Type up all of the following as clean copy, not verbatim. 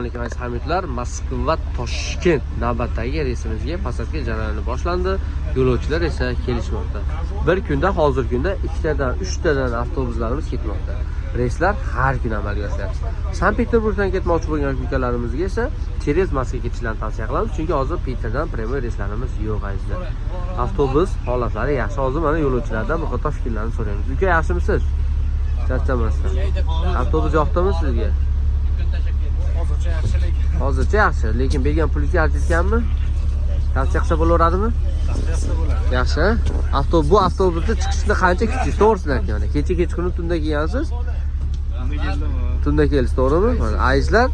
Alaykum, aziz hamyurtlar. Moskva Toshkent navbatdagi reysimizga посадка jarayoni boshlandi. Yo'lovchilar esa kelishmoqda. Bir kunda, hozirgi kunda ikkitadan, uchtadan avtobuslarimiz ketmoqda. Reyslar har kuni amalga oshiryapti. Sankt Peterburgdan ketmoqchi bo'lgan ukalarimizga esa через Moskva ketishlarini tavsiya qilamiz, chunki hozir Piterdan прямой reyslarimiz yo'q, azizlar. Avtobus holatlari yaxshi. Hozir mana yo'lovchilardan bir qator fikrlarni so'raymiz. Uka, yaxshimisiz? Charchamasdan. Avtobus yoqdimi sizga? Hozircha yaxshi, lekin. Hozircha yaxshi, lekin bergan pulingizga arziyotganmi? Tavsiya qilsa bo'laveradimi? Tavsiya bo'ladi. Yaxshi. Avtobus, bu avtobusda chiqishni qancha kutdingiz? To'g'risini ayting mana. Kecha kechqurun tunda kelgansiz. Tunda keldim. Tunda keldingiz, to'g'rimi? Mana, azizlar,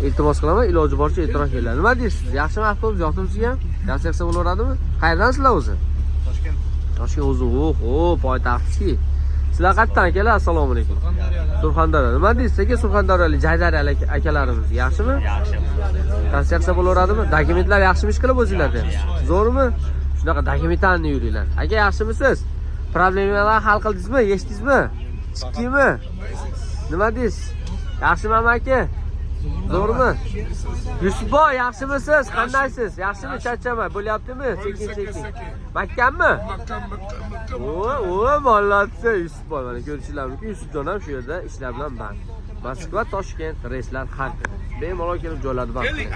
iltimos qilaman, iloji boricha ertaroq kelinglar. Nima deysiz? Yaxshimi avtobus? Yoqdimi sizga? Tavsiya qilsa bo'laveradimi? Qayerdansizlar o'zi? Toshkent. Toshkent o'zi, oho, poytaxtki. Sizlar qayerdan, akalar? Assalomu alaykum. Surxondaryodan. Surxondaryo. Nima deysiz, aka, surxondaryolik jaydariyalik akalarimiz yaxshimi? Yaxshi. Tavsiya qilsa bo'laveradimi? Dokumentlar yaxshimi ish qilib o'zinglarda? Zo'rmi? Shunaqa документальный yuringlar. Aka, yaxshimisiz? Problemalarni hal qildingizmi? Yechdingizmi? Chiqdingmi? Nima deysiz? Yaxshimi, aka? Zo'rmi? Yusufboy, yaxshimisiz? Qandaysiz? Yaxshimi? Charchamay bo'lyaptimi? Sekin sekin. Mahkammi? O, o, молодцы, Yusufboy. Mana ko'rishinglar mumkin. Yusufjon ham shu yerda ishlar bilan band. Moskva Toshkent reyslar har kuni. Bemalol kelib joylarni band qiling.